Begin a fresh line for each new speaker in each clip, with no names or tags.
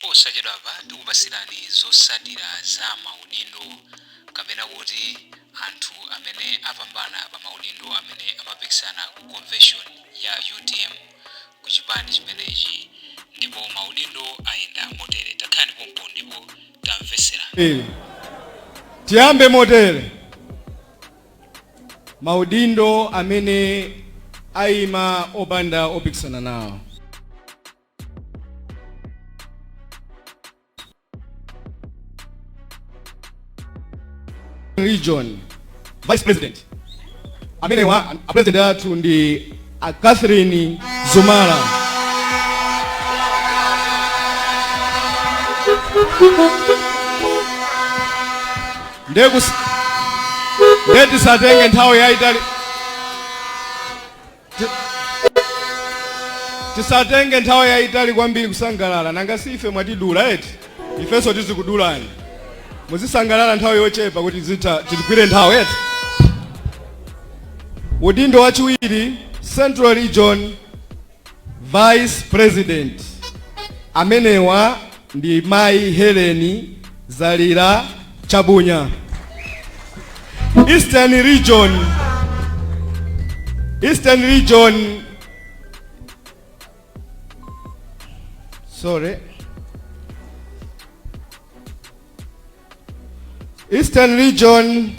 Posachedwapa tikupasirani zotsatira za maudindo kapena kuti anthu amene apambana pa maudindo amene amapikisana ku convention ya utm ku chipani chimenechi, ndipo maudindo ayenda motere. Takhalani pompo ndipo tamvetsera.
Tiyambe motere: maudindo amene ayima opanda opikisana nawo. Region Vice President, amenewa a president athu ndi a Catherine Zumala. Ndiye tisatenge nthawi yayitali, tisatenge nthawi yayitali kwambiri kusangalala. Nanga si ife mwatidula eti? Ifenso tizikudulani, muzisangalala nthawi yochepa kuti zitha tizigwire nthawi eti. Udindo wachiwiri, Central Region Vice President, amenewa ndi Mayi Helen Zalira Chabunya. Eastern Region, sorry, Eastern Region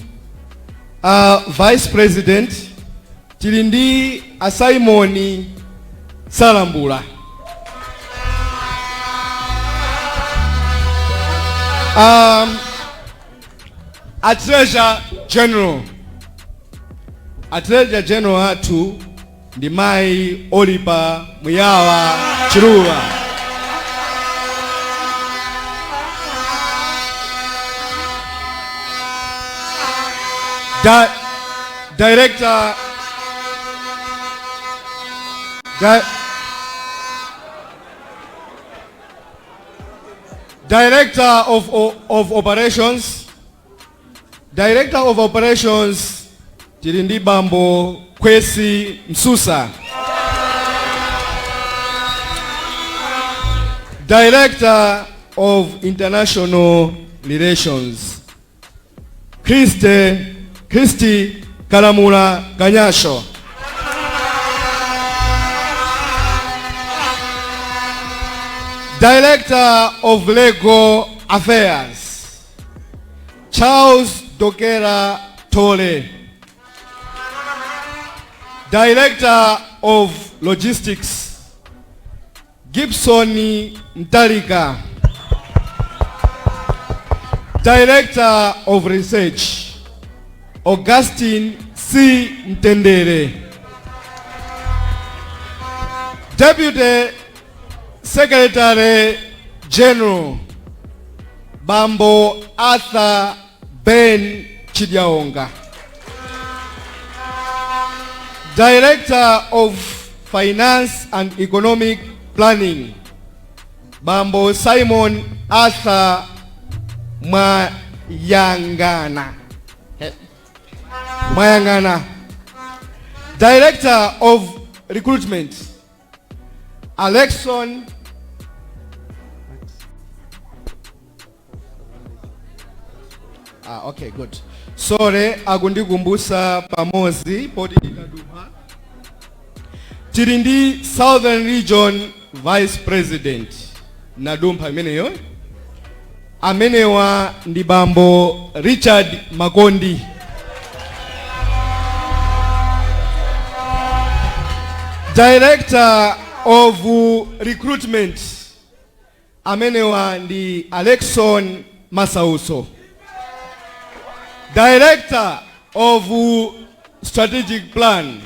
Vice President tili ndi a Simon Salambula. A Treasurer General athu ndi Mayi Olipa Muyawa Chiluwa. Director Di Director of Operations, Director of Operations tili ndi Bambo Kwesi Msusa. Director of International Relations, Christy Kalamula Kanyasho. Director of Legal Affairs, Charles Dokera Tole. Director of Logistics, Gibson Mtalika. Director of Research, Augustine C. Mtendere. Deputy Secretary General, Bambo Arthur Ben Chidyaonga. Director of Finance and Economic Planning, Bambo Simon Arthur Mwayangana. Mwayangana. Director of Recruitment, Alexon. Ah, okay, good. Sorry, akundikumbusa pamozi poti ikadupa. Tili ndi Southern Region Vice President, nadumpha imeneyo. Amenewa ndi Bambo Richard Makondi. Director of Recruitment, amenewa ndi Alexon Masauso. Director of Strategic Plan,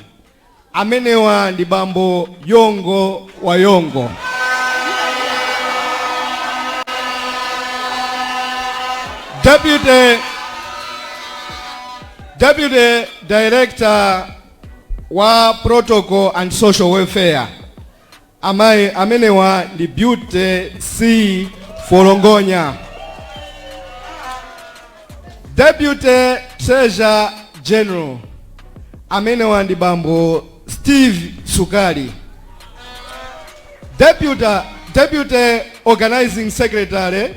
amenewa ndi Bambo Yongo wa Yongo. Deputy Director wa Protocol and Social Welfare, amayi amenewa ndi Beauty C Folongonya. Deputy Treasurer General, amenewa ndi Bambo Steve Sukali. Deputy, Deputy Organizing Secretary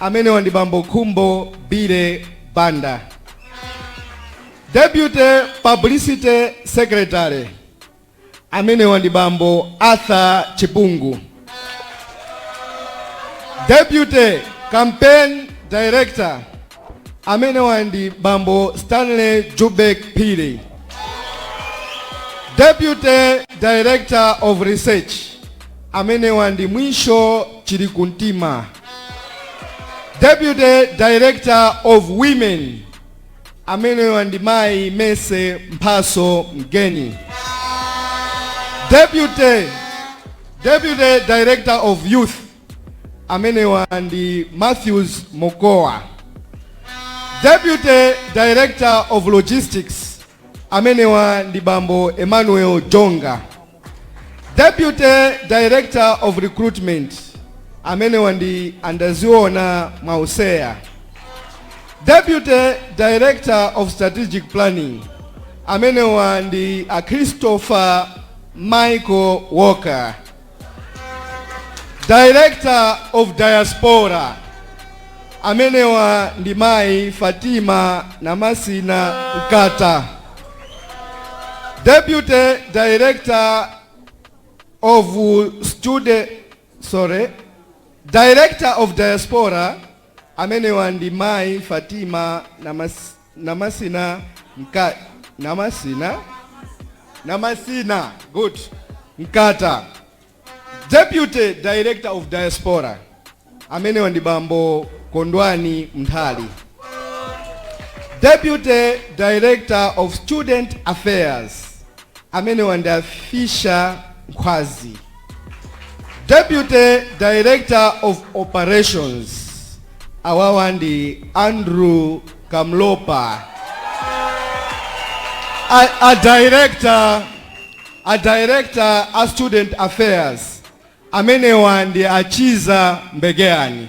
amenewa ndi bambo Khumbo Bile Banda. Deputy Publicity Secretary amenewa ndi bambo Arthur Chipungu. Deputy Campaign Director amenewa ndi bambo Stanley Jubek Phiri. Deputy Director of Research amenewa ndi Mwisho Chilikuntima. Deputy Director of Women amenewa ndi mayi Mese Mphaso Mgeni. Deputy Director of Youth amenewa ndi Matthews Mokoa. Deputy Director of Logistics amenewa ndi bambo Emmanuel Jonga. Deputy Director of Recruitment amenewa ndi Andaziona Mauseya. Deputy Director of Strategic Planning amenewa ndi a Christopher Michael Walker. Director of Diaspora amenewa ndi mayi Fatima Namasina Mkata. Deputy Director of Student, sorry, Director of Diaspora amenewa ndi mayi Fatima Namasina Mka, Namasina, good, Mkata. Deputy Director of Diaspora amenewa ndi bambo Kondwani Mthali. Deputy Director of Student Affairs amenewa ndi Fisher Nkhwazi. Deputy Director of Operations awawa ndi Andrew Kamlopa. A Director a Student Affairs amenewa ndi Achiza Mbegeani.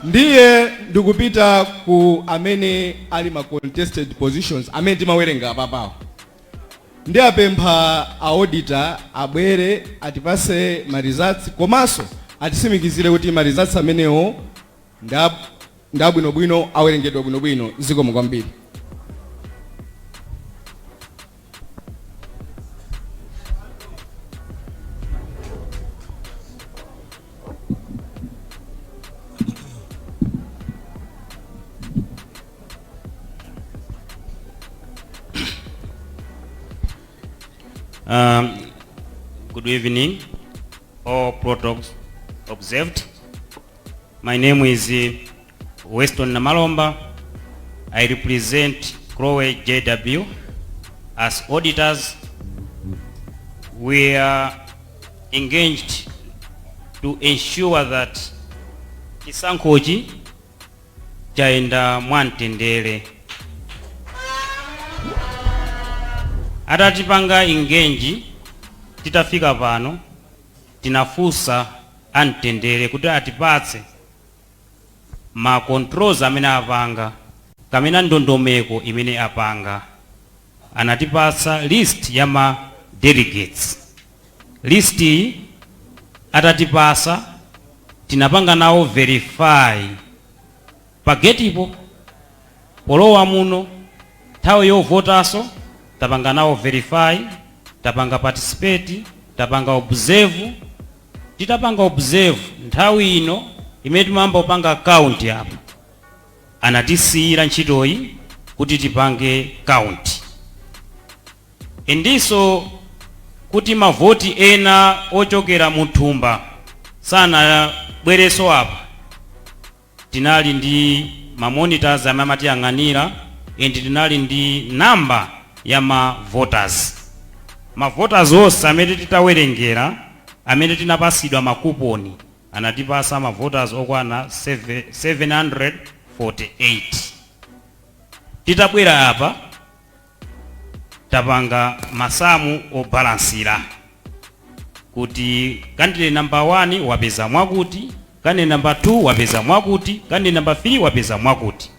Ndiye ndikupita ku amene ali ma contested positions amene timawerenga apapawo. Ndi apempha auditor abwere atipase ma results, komanso atisimikizire kuti ma results amenewo ndi abwinobwino, awerengedwa bwinobwino. Zikomo kwambiri.
Good evening, all protocols observed. My name is Weston Namalomba. I represent Crowe JW. As auditors, we are engaged to ensure that chisankhochi chayenda mwamtendere. Atatipanga engage, titafika pano tinafunsa amtendere kuti atipatse ma controls amene apanga kamena ndondomeko imene apanga. Anatipatsa list ya ma delegates. List iyi atatipasa, tinapanga nawo verify pa getipo polowa muno. Nthawi yovotaso tapanga nawo verify, tapanga participate, tapanga observe. Titapanga observe, nthawi ino imene timayamba kupanga count apa, anatisiyira ntchitoyi kuti tipange count. Indiso kuti mavoti ena ochokera muthumba sanabwereso apa, tinali ndi ma monitors amene amatiyang'anira and tinali ndi namba ya ma voters. Ma voters onse amene titawerengera, amene tinapasidwa makuponi, anatipasa ma voters okwana 748. Titabwera apa tapanga masamu obalansira kuti candidate number 1 wapeza mwakuti, candidate number 2 wapeza mwakuti, candidate number 3 wapeza mwakuti.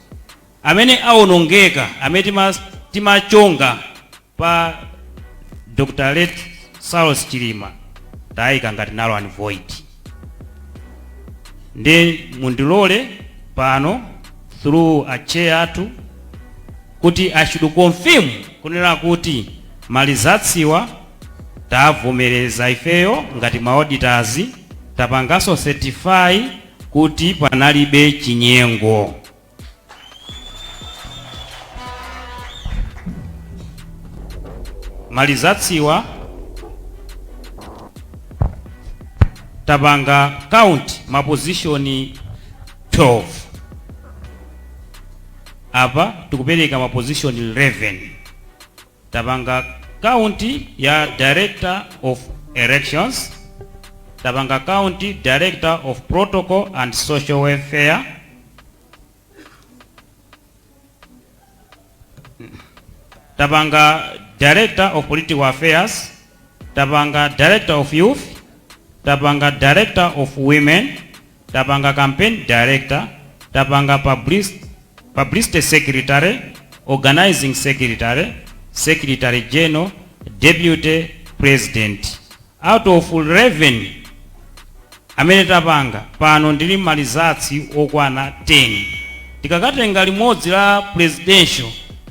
Amene awonongeka, amene timachonga pa Dr. Late Saulos Chilima Tayika ngati null and void. Ndi mundilole pano through a chair athu kuti I should confirm kunena kuti ma results-wa tavomereza ifeyo ngati ma auditors, tapanganso certify kuti panalibe chinyengo. Ma results-wa tapanga count ma position 12, apa tikupereka ma position 11. Tapanga count ya director of elections, tapanga count director of protocol and social welfare, tapanga director of political affairs, tapanga director of youth, tapanga director of women, tapanga campaign director, tapanga publicity secretary, organizing secretary, secretary general, deputy president. Out of 11 amene tapanga pano, ndili ma results okwana 10. Tikakatenga limodzi la presidential,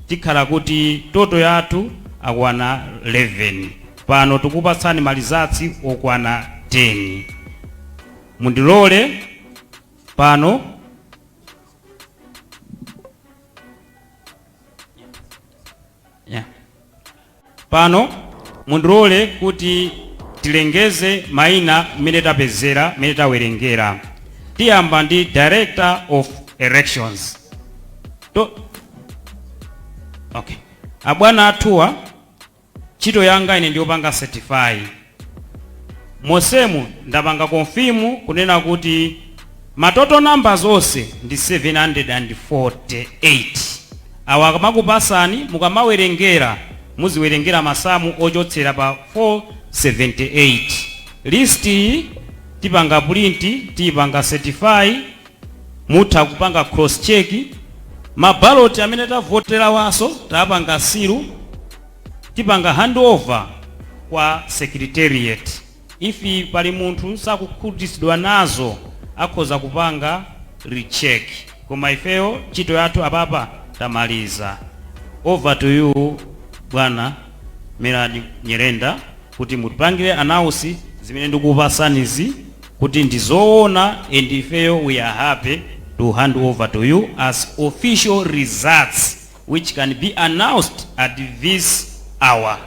tikhala kuti total yathu akwana 11. Pano tikupatsani ma results okwana 10. Mundilole pano yeah. Pano mundilole kuti tilengeze mayina mmene tapezera, mmene tawerengera. Tiyamba ndi director of elections. Okay, abwana athuwa, ntchito yanga ine ndiyopanga certify. Mosemu ndapanga confirm kunena kuti ma total numbers onse ndi 748. Awa akamakupasani, mukamawerengera muziwerengera masamu ochotsera pa 478. List iyi tipanga print, tiyipanga certify, mutha kupanga cross check. Mabaloti amene tavotera waso tapanga seal, tipanga handover kwa secretariat. If pali munthu sakukhutitsidwa nazo, akhoza kupanga recheck, koma ifeyo ntchito yathu apapa tamaliza. Over to you, bwana Merad Nyerenda, kuti mutipangire announce zimene ndikupasanizi kuti ndizoona, and ifeyo we are happy to hand over to you as official results which can be announced at this hour.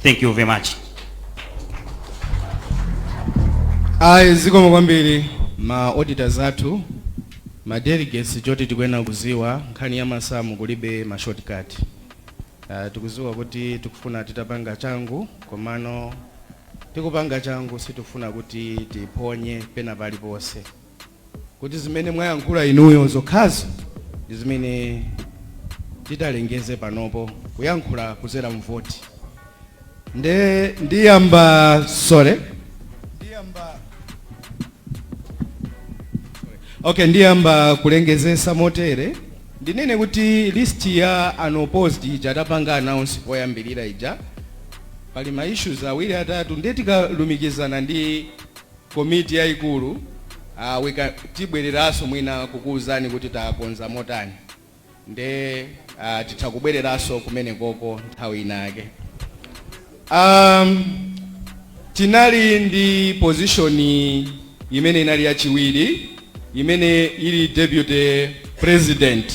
Thank you very much.
Ayi, zikomo kwambiri ma auditors athu. Ma delegates, choti tikuyenera kuziwa, nkhani ya masamu kulibe ma shortcut. Tikuziwa kuti tikufuna titapanga changu, komano tikupanga changu sitikufuna kuti tiponye pena paliponse, kuti zimene mwayankhula inuyo zokhazo ndi zimene titalengeze panopo, kuyankhula kuzera mvoti. Nde ndiyamba, sorry, ndiyamba, okay, ndiyamba kulengezesa motere. Ndinene kuti list ya unopposed ija tapanga announce poyambirira ija, pali ma issues awiri atatu, ndiye tikalumikizana ndi komiti yayikulu, tibwereranso mwina kukuwuzani kuti takonza motani. Nde titha kubwereranso kumene koko nthawi inake. Tinali ndi position imene inali yachiwiri, imene ili deputy president.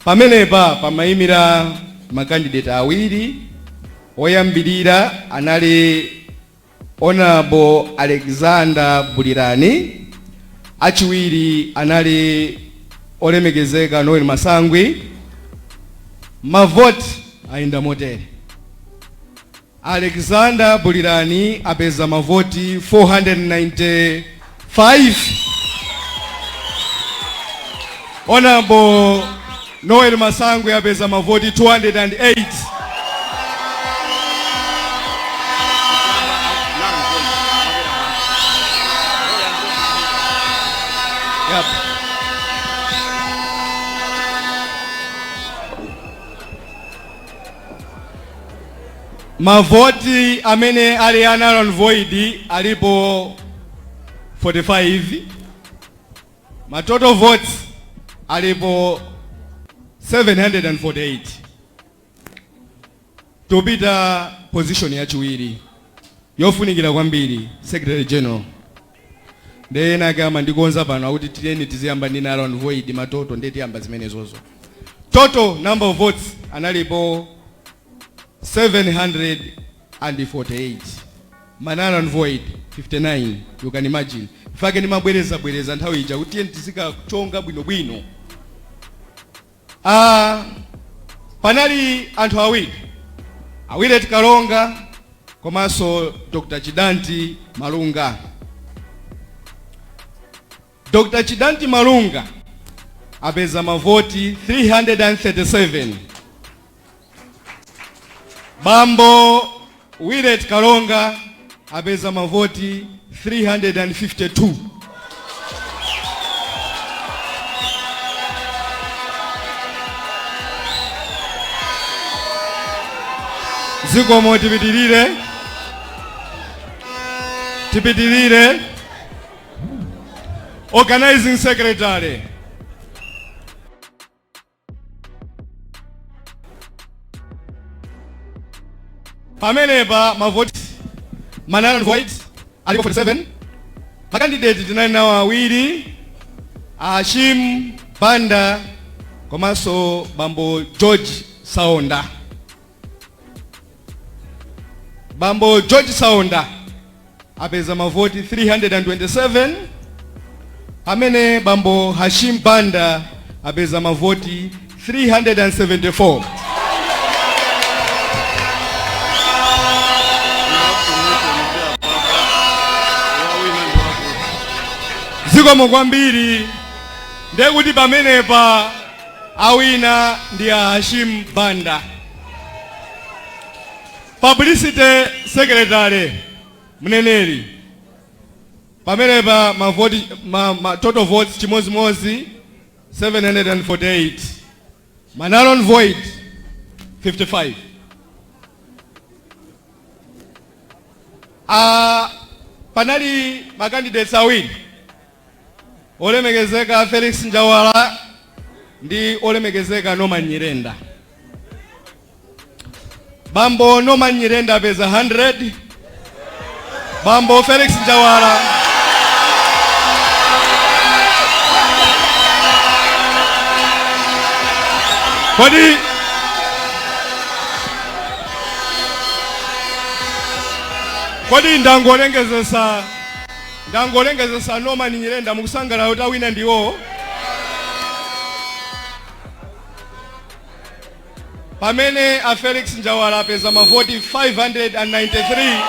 Pamenepa pamayimira ma candidate awiri. Oyambirira anali Honorable Alexander Bulirani, achiwiri anali olemekezeka Noel Masangwi. Mavoti ayenda motere: Alexander Bulirani apeza mavoti 495, Honorable Noel Masangwi apeza mavoti 208. Yep. Mavoti amene ali a null and void alipo 45. Ma total votes alipo 748. Tupita position yachiwiri yofunikira kwambiri, secretary general. Ndiye ena ake amandikonza pano akuti tiyeni tiziyamba ndi null and void, ma total, ndiye tiyamba zimenezozo. Total number of votes analipo 748, ma null and void 59. You can imagine ifake ndimabwereza bwereza nthawi ija kuti tiyeni tizikachonga bwinobwino. Panali anthu awiri, awiri, Kalonga komanso Dr. Chidanti Malunga. Dr. Chidanti Malunga apeza mavoti 337, Bambo Willet Kalonga apeza mavoti 352. Zikomo. Tipitirire, tipitirire. Organizing secretary. Pamenepa mavoti, ma null and void alipo 47. Ma candidate tinali nawo awiri, Ashim Banda komanso Bambo George Saonda. Bambo George Saonda apeza mavoti 327, amene Bambo Hashim Banda apeza mavoti 374.
Wawina ndi wakuti?
Zikomo kwambiri. Ndekuti pamenepa awina ndi a Hashim Banda. Publicity secretary, mneneri. Pamenepa mavoti, ma total votes chimozimozi 748, ma null and void 55. Panali ma candidates awiri, olemekezeka Felix Njawala ndi olemekezeka Norman Nyirenda. Bambo Norman Nyirenda apeza 100, Bambo Felix Njawala. Kodi ndangolengezesa Norman Nyirenda, mukusangalala kuti awina ndiwo? Pamene a Felix Njawala apeza mavoti 593,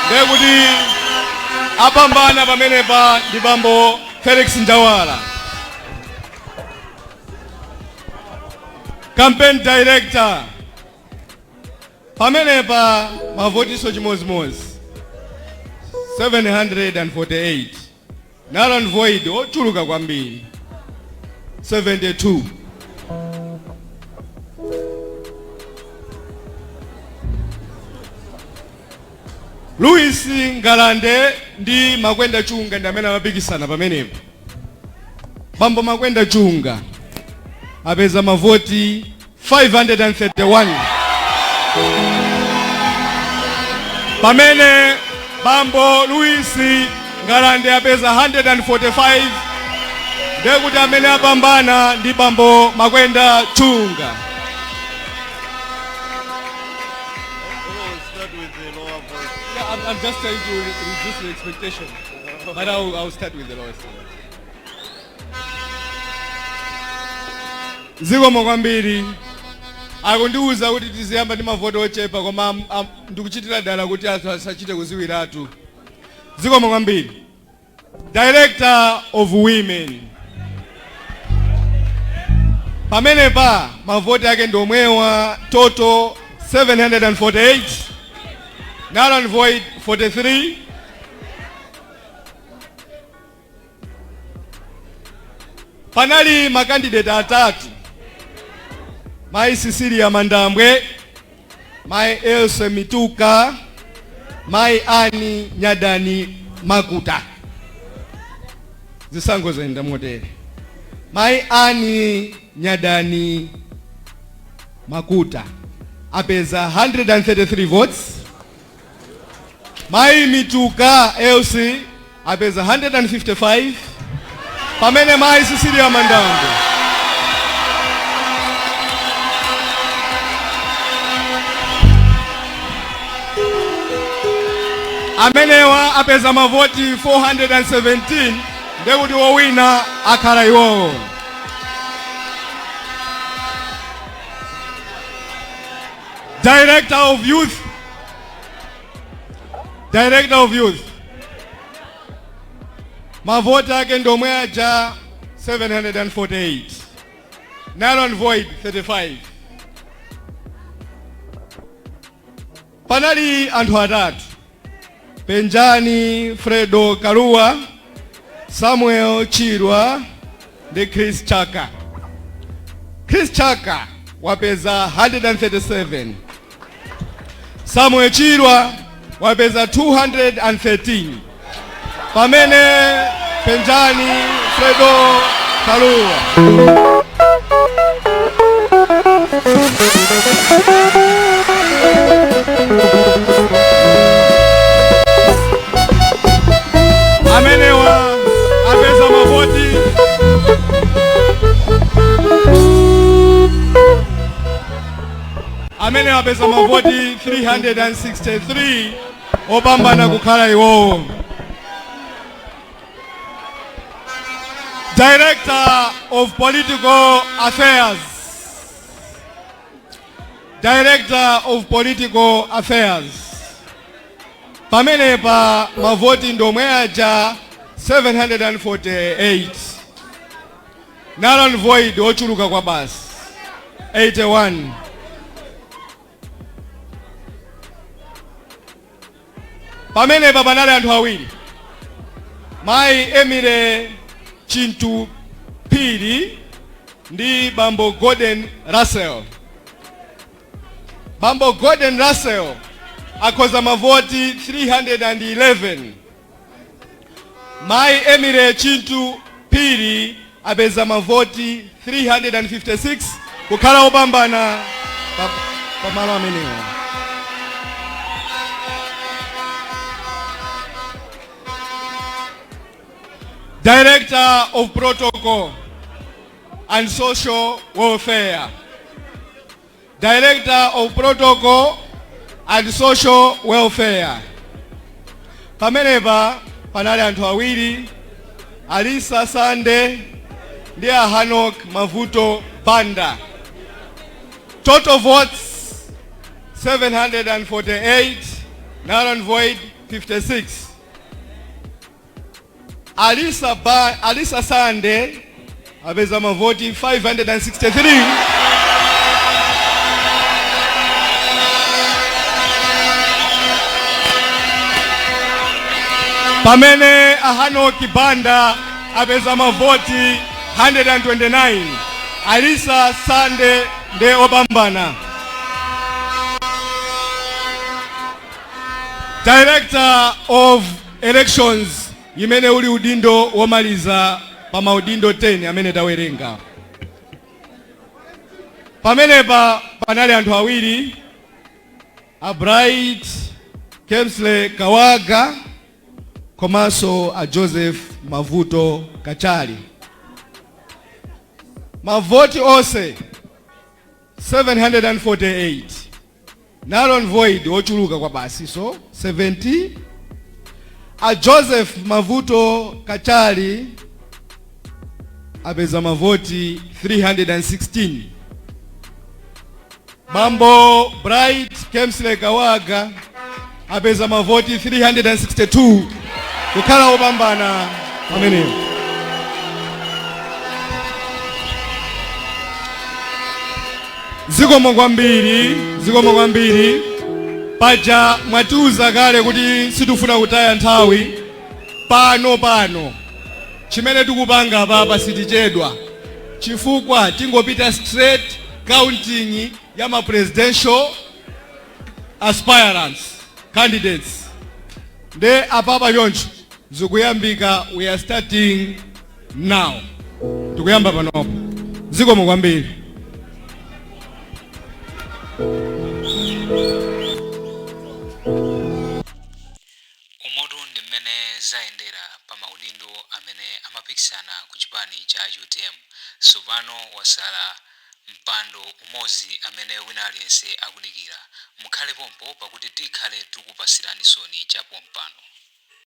ndekuti apambana pamenepa ndi Bambo Felix Njawala. Campaign director, pamenepa mavotiso chimozimozi 748, null and void ochuluka kwambiri 72. Louis Ngalande ndi Makwenda Chunga ndi amene amapikisana pamenepo. Bambo Makwenda Chunga apeza mavoti 531, pamene Bambo Louis Ngalande apeza 145. Ndekuti amene apambana ndi Bambo Makwenda Chunga.
Oh, start with the lower vote.
Yeah, I'm just trying to reduce the expectation, but I'll start with the lowest. Zikomo kwambiri. Akundiwuza kuti tiziyamba ndi mavoti ochepa, koma ndikuchitira dala kuti anthu asachite kuziwiratu. Zikomo kwambiri. Director of Women, pamenepa mavoti ake ndi omwewa, total 748, null and void 43. Panali ma candidate atatu. Mayi Cecilia Mandambwe, Mayi Else Mituka, Mayi Ani Nyadani Makuta. Zisankho zayenda motere: Mayi Ani Nyadani Makuta apeza 133 votes, Mayi Mituka Else apeza 155, pamene Mayi Cecilia Mandambwe amenewa apeza mavoti 417, ndekuti wowina akhala iwowo. Director of Youth, Director of Youth, mavoti ake ndomwe aja 748, null and void 35. Panali anthu atatu: Penjani Fredo Kaluwa, Samuel Chirwa ndi Chris Chaka. Chris Chaka wapeza 137, Samuel Chirwa wapeza 213, pamene Penjani Fredo Kaluwa amenewa apeza mavoti amene apeza mavoti 363, opambana kukhala iwowo. Director of Political Affairs, Director of Political Affairs, pamenepa mavoti ndomwe aja 748, null and void ochuluka kwa basi 81. Pamenepa panali anthu awiri: Mayi Emile Chintu Phiri ndi Bambo Gordon Russell. Bambo Gordon Russell akhoza mavoti 311, Mayi Emile Chintu Phiri apeza mavoti 356, kukhala opambana pamalo amenewa. Director of Protocol and Social Welfare, Director of Protocol and Social Welfare, pamenepa panali anthu awiri: Alisa Sande ndi a Hanok Mavuto Banda. Total votes 748, null and void 56. Alisa Sande apeza mavoti 563, pamene Ahanoki Banda apeza mavoti 129. Alisa Sande nde opambana. Director of Elections, imene uli udindo womaliza pa maudindo 10 amene tawerenga, pamenepa panali anthu awiri: a Bright Kemsley Kawaga komanso a Joseph Mavuto Kachali. Mavoti onse 748, null and void ochuluka kwa basi so 70. A Joseph Mavuto Kachali apeza mavoti 316, Bambo Bright Kemsley Kawaga apeza mavoti 362, kukhala opambana pamenepo. Zikomo kwambiri, zikomo kwambiri. Paja mwatiuza kale kuti sitifuna kutaya nthawi pano. Pano chimene tikupanga papa, sitichedwa chifukwa tingopita straight. Counting ya ma presidential aspirants, candidates. Nde apapa choncho zikuyambika. We are starting now, tikuyamba panopo. Zikomo kwambiri.
Umotu ndi mmene zayendera pa maudindo amene amapikisana ku chipani cha UTM. Tsopano wasala mpando umodzi amene wina aliyense akudikira. Mukhale pompo, pakuti tikhale tikupasiranisoni chapompano.